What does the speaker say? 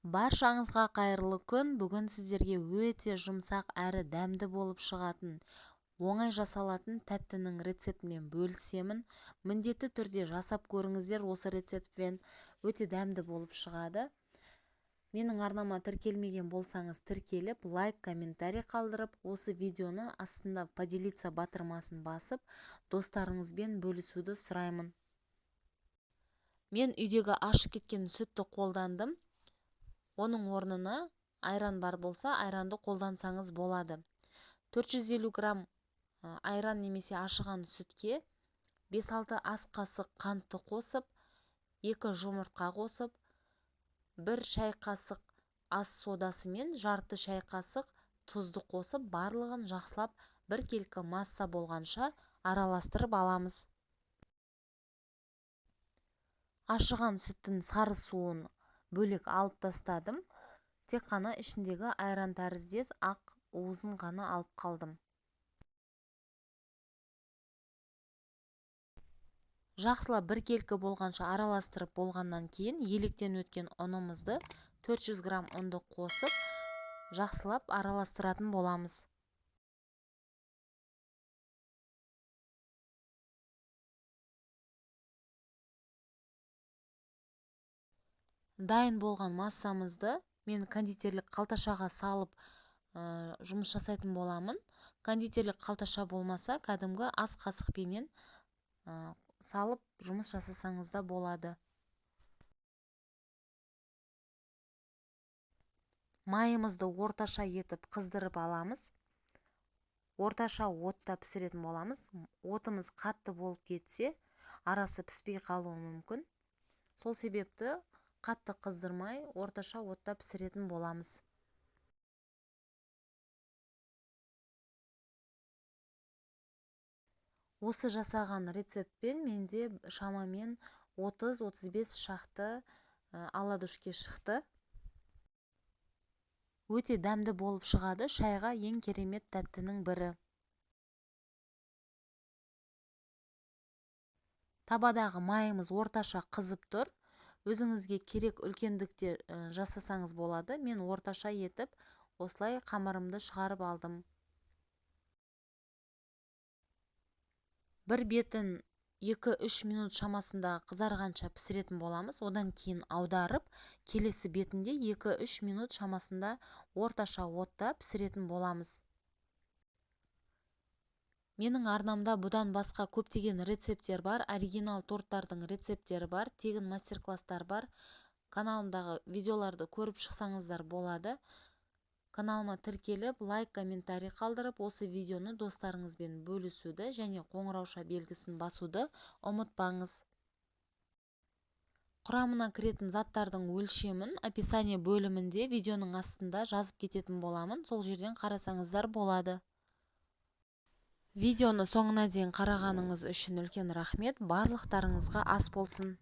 Баршаңызға қайырлы күн. Бүгін сіздерге өте жұмсақ әрі дәмді болып шығатын, оңай жасалатын тәттінің рецептімен бөлісемін. Міндетті түрде жасап көріңіздер, осы рецептпен өте дәмді болып шығады. Менің арнама тіркелмеген болсаңыз, тіркеліп, лайк, комментарий қалдырып, осы видеоны астында поделиться батырмасын басып, достарыңызбен бөлісуді сұраймын. Мен үйдегі ашып кеткен сүтті қолдандым. Оның орнына айран бар болса, айранды қолдансаңыз болады. 450 грамм айран немесе ашыған сүтке 5-6 ас қасық қантты қосып, 2 жұмыртқа қосып, 1 шай қасық ас содасы мен жарты шай қасық тұзды қосып, барлығын жақсылап біркелкі масса болғанша араластырып аламыз. Ашыған сүттің сары суын бөлек алып тастадым. Тек қана ішіндегі айран тәріздес ақ уызын ғана алып қалдым. Жақсылап біркелкі болғанша араластырып болғаннан кейін електен өткен ұнымызды 400 грамм ұнды қосып, жақсылап араластыратын боламыз. Дайын болған массамызды мен кондитерлік қалташаға салып, жұмыс жасайтын боламын. Кондитерлік қалташа болмаса, кәдімгі ас қасықпенен салып жұмыс жасасаңыз да болады. Майымызды орташа етіп қыздырып аламыз. Орташа отта пісіретін боламыз. Отымыз қатты болып кетсе, арасы піспей қалуы мүмкін. Сол себепті қатты қыздырмай, орташа отта пісіретін боламыз. Осы жасаған рецептпен менде шамамен 30-35 шақты оладушки шықты. Өте дәмді болып шығады, шайға ең керемет тәттінің бірі. Табадағы майымыз орташа қызып тұр. Өзіңізге керек үлкендікте жасасаңыз болады. Мен орташа етіп осылай қамырымды шығарып алдым. Бір бетін 2-3 минут шамасында қызарғанша пісіретін боламыз. Одан кейін аударып, келесі бетінде 2-3 минут шамасында орташа отта пісіретін боламыз. Менің арнамда бұдан басқа көптеген рецепттер бар, оригинал торттардың рецепттері бар, тегін мастер-класстар бар. Каналымдағы видеоларды көріп шықсаңыздар болады. Каналыма тіркеліп, лайк, комментарий қалдырып, осы видеоны достарыңызбен бөлісуді және қоңырауша белгісін басуды ұмытпаңыз. Құрамына кіретін заттардың өлшемін описание бөлімінде видеоның астында жазып кететін боламын. Сол жерден қарасаңыздар болады. Видеоны соңына дейін қарағаныңыз үшін үлкен рахмет. Барлықтарыңызға ас болсын.